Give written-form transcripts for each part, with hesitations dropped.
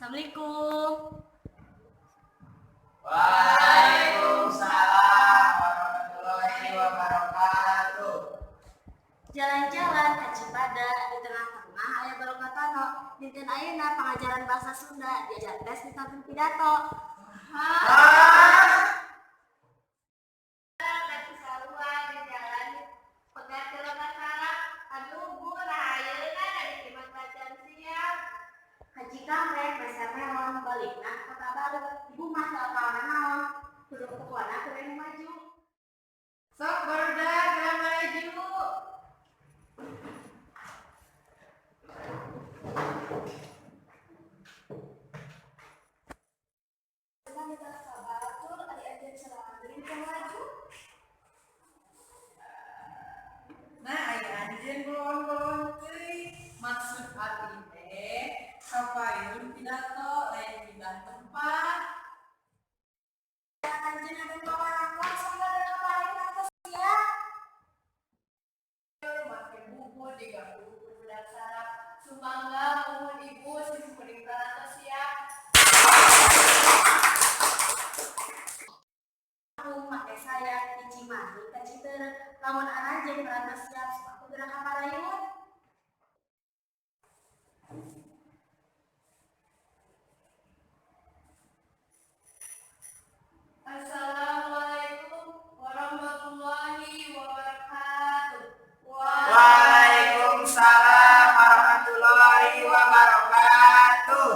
Assalamualaikum. Waalaikumsalam warahmatullahi wabarakatuh. Jalan-jalan ke Cipada, di tengah-tengah aya Barokatano. Dinten ayeuna pengajaran bahasa Sunda diajar tes ditampil pidato. Hah? Sarua di jalan pegat ke sarap. Aduh, Bu, nah ayeuna dari tacan siap. Ka Cikampek meser melon, balikna ka Kota Baru. Ibu mah teu apal naon. Kudu pokona kudu nu maju. Sok, barudak, geura maju. Kita ka batur ari anjeun sorangan deui teu maju. Nah, aya anjeun bolon-bolon teuing. Maksud abdi teh kapayun pidato, lain pindah tempat. Anjeun ada pawarangkon sangga geura ka parayun tos siap. Make bubur diganggu ku budak sarap. Sumangga muhun, Ibu, sim kuring parantos siap. Aku make saya ti Cimahi ka Citeureup. Lamun aranjeun parantos siap, sok atuh geura ka parayun. Assalamualaikum warahmatullahi wabarakatuh. Waalaikumsalam warahmatullahi wabarakatuh.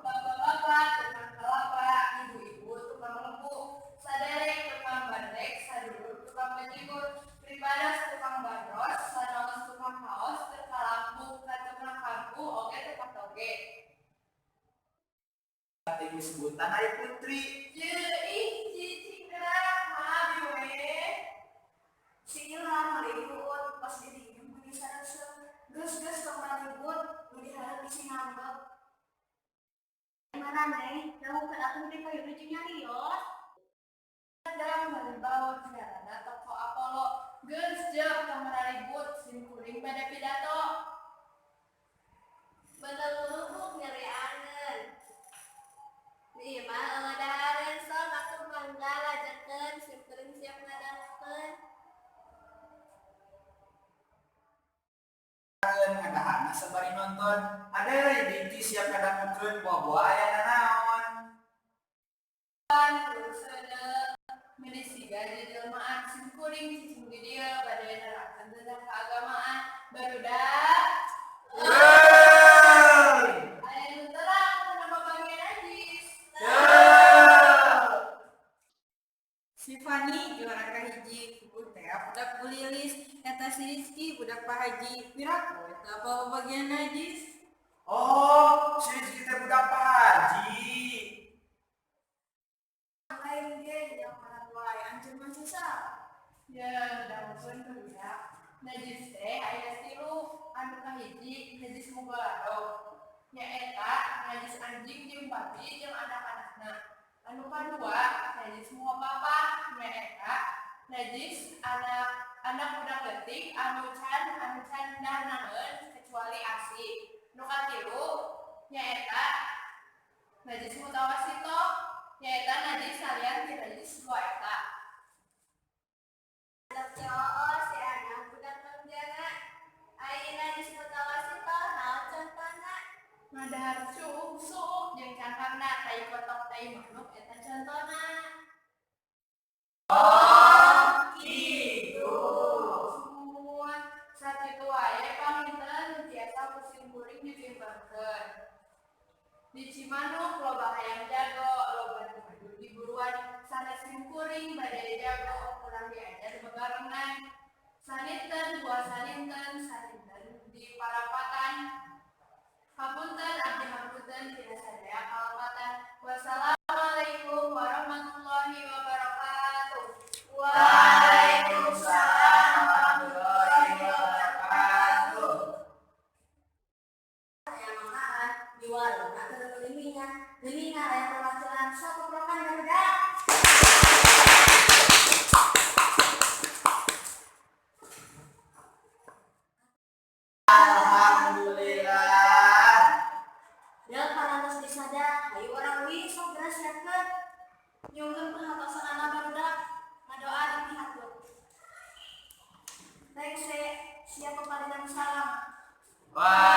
Bapak-bapak tukang kelapa, ibu-ibu tukang lembu, saderek tukang bandrek, sadulur tukang bajigur, pribados tukang bandros, sanaos tukang kaos, teu kalangkung ka tukang kangkung oge tukang toge. Tinggi sebutan ari Putri. Ye ih, cicing gerak, maaf we. Si Ilham meuli buut pas didinya meuni sareuseuh. Geus, geus, tong ribut, nu dihareup bisi ngambek. Maraneh dangukeun atuh di payun nuju nyarios. Kadang meuli baut ngaranna toko Apollo. Geus jep, tong ribut, sim kuring bade pidato. Bener lubuk nyeri angen. Di imah euweuh dahareun, sok atuh mangga lajengkeun, sim kuring siap ngadangukeun. Ngadaharna sabari nonton. Ada dinci siap ngadangukeun, boa-boa aya nanaon. Kudu seuneu meuni siga jelmaan, sim kuring cicing di dieu bade nerangkeun tentang keagamaan. Barudak. Euy. Aya nu terang kana babagian najis? Teu. Si Fani juara kahiji, ibu teh budak Bu Lilis, eta si Rizky budak Pak Haji, piraku eta apa bagian najis. Oh, si Rizky teh budak Pak Haji. Lain ge yang wae, anjeun mah susah. Ya, dangukeun, barudak. Najis teh aya tilu. Anu kahiji najis mughaladzah. Nyaeta najis anjing jeung babi jeung anak-anakna. Anu kadua najis mukhaffafah, nyaeta najis anak anak budak leutik anu can dahar kecuali ASI. Nu katilu nyaeta najis mutawassitoh, nyaeta najis salian ti najis dua eta. Budak cowok si anak budak Mang. Ari najis mutawassitoh naon contona? Ngadahar suuk suuk jeung cangkangna, tai kotok, tai manuk eta contona. Oh, gitu. Sumuhun, sakitu wae panginten nu tiasa ku sim kuring dipimpangkeun. Di Cimanuk loba hayam jago, loba nu maju di buruan, sanes sim kuring bade jago, kurang diajar bebarengan. Saninten buah saninten, saninten di parapatan. Hapunten abdi hapunten tina sadaya kalepatan. Wassalamualaikum warahmatullahi wabarakatuh. Waalaikumsalam warahmatullahi wabarakatuh. Aya manggaan di warung keur meuli minyak. Geuningan aya perwakilan, sok keprokan, barudak. Alhamdulillah. Ya parantos disada. Bye.